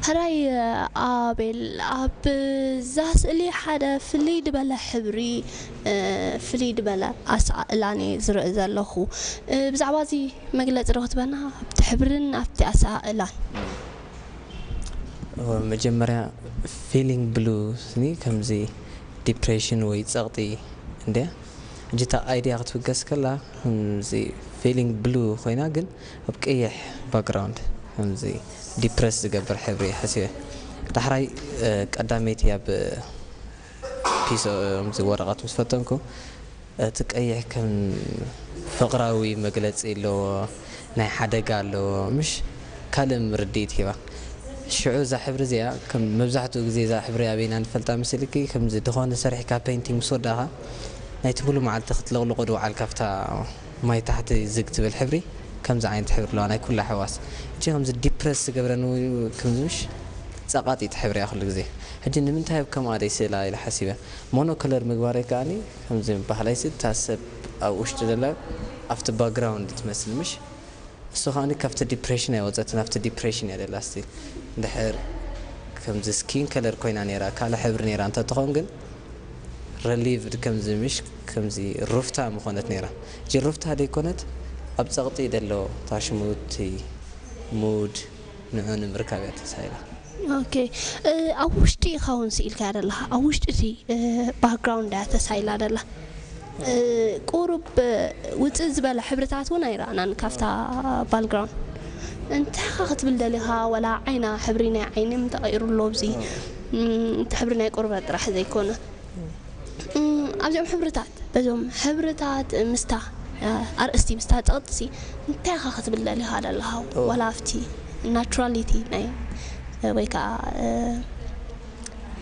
ሕራይ ኣቤል፣ ኣብዛ ስእሊ ሓደ ፍልይ ዝበለ ሕብሪ፣ እ፣ ፍልይ ዝበለ ኣሰኣእላን እየ ዝርኢ ዘለኹ። እ፣ ብዛዕባ እዚ መግለጺ ዶ ክትበና? ኣብቲ ሕብርን ኣብቲ ኣሰኣእላን። እወ፣ መጀመርያ ፊሊንግ ብሉ ስኒ ከምዚ ዲፕሬሽን ወይ ጸቕጢ እንድያ። ሕጂ እታ ኣይድያ ክትብገስ ከላ ከምዚ ፊሊንግ ብሉ ኮይና ግን ኣብ ቀይሕ ባክግራውንድ ከምዚ ዲፕረስ ዝገብር ሕብሪ እየ ሓሲበ። ዳሕራይ እ፣ ቀዳመይቲ ኣብ ፒስ እ፣ ከምዚ ወረቐት ምስ ፈተንኩ እቲ ቀይሕ ከም ፍቕራዊ መግለጺ ኣለዎ፣ ናይ ሓደጋ ኣለዎ፣ ምሽ ካልእ ርድኢት ሂባ። ሽዑ እዛ ሕብሪ እዚኣ ከም መብዛሕትኡ ግዜ እዛ ሕብሪ ኣበይና ንፈልጣ መሲልኪ ከምዚ ዝኾነ ሰሪሕካ ፔይንቲንግ ምስ ወዳእኻ ናይቲ ሙሉ መዓልቲ ክትለቕልቆ ድውዓል ካብታ ማይ ታሕቲ ዝግ ትብል ሕብሪ ከምዚ ዓይነት ሕብሪ ኣለዋ ናይ ኩላ ሕዋስ። እጂ ከምዚ ዲፕረስ ዝገብረን ወይ ከምዚ ምሽ ጸቓጢት ሕብሪ እያ ኩሉ ግዜ። ሕጂ ንምንታይ ኣብ ከምኣ ደይ ስእላ ኢለ ሓሲበ። ሞኖ ከለር ምግባረይ ከኣኒ ከምዚ ባህላይሲ እታ ሰብ ኣብ ውሽጢ ዘላ ኣብቲ ባክግራውንድ ትመስል ምሽ እሱ ከኣኒ ካብቲ ዲፕሬሽን ኣይወፀትን ኣብቲ ዲፕሬሽን እያ ደላ ስቲል። ድሕር ከምዚ ስኪን ከለር ኮይና ነይራ ካልእ ሕብሪ ነይራ እንተትኸውን ግን ረሊቭድ ከምዚ ምሽ ከምዚ ሩፍታ ምኾነት ነይራ። እጂ ሩፍታ ደይኮነት ኣብ ጸቕጢ ደሎ ታሽሙቲ ሙድ ንዑ ንምርካብ እያ ተሳኢላ። ኦኬ፣ እ፣ ኣብ ውሽጢ ኢኻ እውን ስኢልካ ደለኻ። ኣብ ውሽጢ እቲ፣ እ፣ ባክግራውንድ እያ ተሳኢላ ደላ። እ፣ ቁሩብ፣ እ፣ ውፅእ ዝበለ ሕብርታት እውን ኣይረኣናን ካብታ ባክግራውንድ። እንታይ ኢኻ ክትብል ደሊኻ? ወላ ዓይና፣ ሕብሪ ናይ ዓይኒ ም ተቐይሩ ኣሎ ኣብዚ። ም፣ እቲ ሕብሪ ናይ ቆርበት ጥራሕ ዘይኮነ። ም፣ ኣብዚኦም ሕብርታት፣ በዞም ሕብርታት ምስታ፣ እ፣ ኣርእስቲ ምስታ ጸቕጥሲ እንታይ ኢኻ ክትብል ደሊኻ ደለኻ? ኦ። ወላ ኣብቲ ናቹራሊቲ ናይ፣ እ፣ ወይ ከዓ፣ እ፣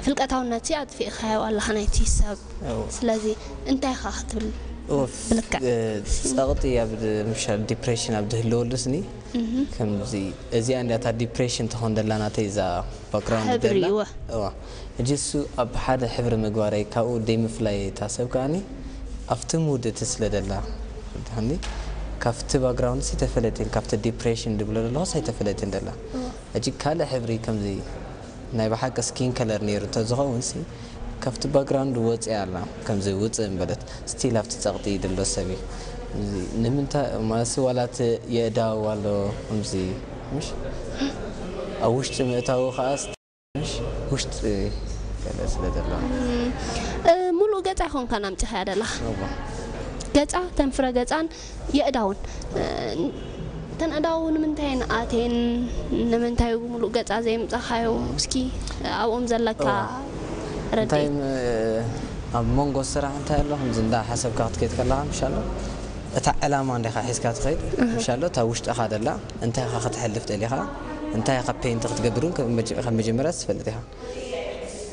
ፍልቀታውነት ኣጥፊእኻዮ ኣለኻ ናይቲ ሰብ። ኦ። ስለዚ እንታይ ኢኻ ክትብል ኦፍ፣ ብልክዕ? እ፣ ጸቕጢ ኣብ ድ-፣ ምሻል ዲፕሬሽን ኣብ ድህልወሉ ስኒ ከምዚ እዚኣ እንዲያ እታ ዲፕሬሽን ትኾን ደላ ናተይ እዛ ባክግራውንድ ሕብሪ ደላ። እወ። እዋ። ሕጂ እሱ ኣብ ሓደ ሕብሪ ምግባረይ ካብኡ ደይምፍላይ እታ ሰብ ከኣኒ ኣብቲ ሙድ እቲ ስለ ደላ። ፍልጥኒ ካብቲ ባክግራውንድ ሲ ተፈለጥን ካብቲ ዲፕሬሽን ድብሎ ዘለኹ ሳይ ተፈለጥን ደላ። ሕጂ ካልእ ሕብሪ ከምዚ ናይ ብሓቂ ስኪን ከለር ነይሩ እንተዝኸውን ሲ ካብቲ ባክግራውንድ ወፂኣ ኣላ። ከምዚ ውፅእ እንበለት ስቲል ኣብቲ ጸቕጢ ድሎ ሰብ እዩ። እዚ ንምንታይ ማለሲ ዋላ እቲ የእዳው ኣሎ ከምዚ ምሽ ኣብ ውሽጢ ምእታው ከኣ ስ-፣ ምሽ ውሽጢ ገለ ስለ ዘሎ እ፣ ሙሉእ ገጻ ይኾንካን ኣምጺኻያ ደለኻ። እዋ። ገጻ፣ ተን ፍረ ገጻን የእዳውን። እ፣ ተን ኣእዳው ንምንታይ ንኣቴን ንምንታይ ሙሉእ ገጻ ዘይምጻኻዮ? እስኪ ኣብኦም ዘለካ እዋ። እንታይ ረድኤት። ም-፣ ኣብ መንጎ ስራሕ እንታይ ኣሎ ከምዚ እንዳ ሓሰብካ ክትከይድ ከለኻ ምሽ ኣሎ እታ ዕላማ እንዲኻ ሒዝካ ትኸይድ ምሽ ኣሎ እታ ውሽጥኻ ደላ እንታይ ኢኻ ክትሕልፍ ደሊኻ እንታይ ኢኻ ፔንት ክትገብር እውን ከም መጀ-፣ ከም መጀመርያ ትፈልጥ ኢኻ።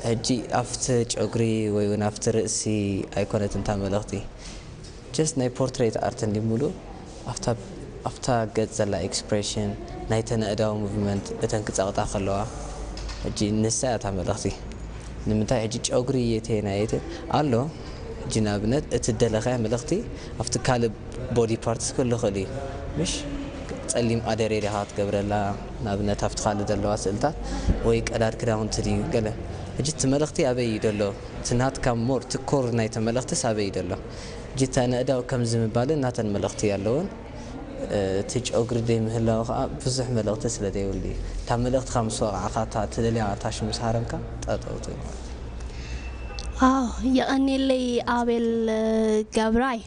ሕጂ ኣብቲ ጨጉሪ ወይ እውን ኣብቲ ርእሲ ኣይኮነትን እታ መልእኽቲ። ጀስት ናይ ፖርትሬት ኣርት እንዲ ሙሉእ ኣብታ፣ ኣብታ ገጽ ዘላ ኤክስፕሬሽን ናይተን ኣእዳው ሙቭመንት እተን ክጸቕጣ ከለዋ ሕጂ ንሳ እያ እታ መልእኽቲ። ንምንታይ ሕጂ ጨጉሪ የቴና የቴ ኣሎ። ሕጂ ንኣብነት እቲ ደለኻያ መልእኽቲ ኣብቲ ካልእ ቦዲ ፓርትስ ክህሉ ይኽእል እዩ። ምሽ ጸሊም ኣደሬ ዲኻ ክትገብረላ ንኣብነት ኣብቲ ካልእ ዘለዋ ስእልታት ወይ ቀዳድ ክዳውንቲ ድዩ ገለ። ሕጂ እቲ መልእኽቲ ኣበይ እዩ ዘሎ? እቲ ናትካ ሞር እቲ ኮር ናይተ መልእኽትስ ኣበይ እዩ ዘሎ? ሕጂ እታ ነእዳው ከምዚ ምባልን ናተን መልእኽቲ ኣለውን። እቲ ጨጉሪ ደይ ምህላው ከዓ ብዙሕ መልእኽቲ ስለ ደይብሉ እዩ። እታ መልእኽትኻ ምስ ወቕዓኻ እታ ትደልያ ኣታሽ ምስ ሃረምካ ጠጠው ትብል ማለት እዩ። ኣዎ፣ የቐኔለይ ኣቤል ገብራይ።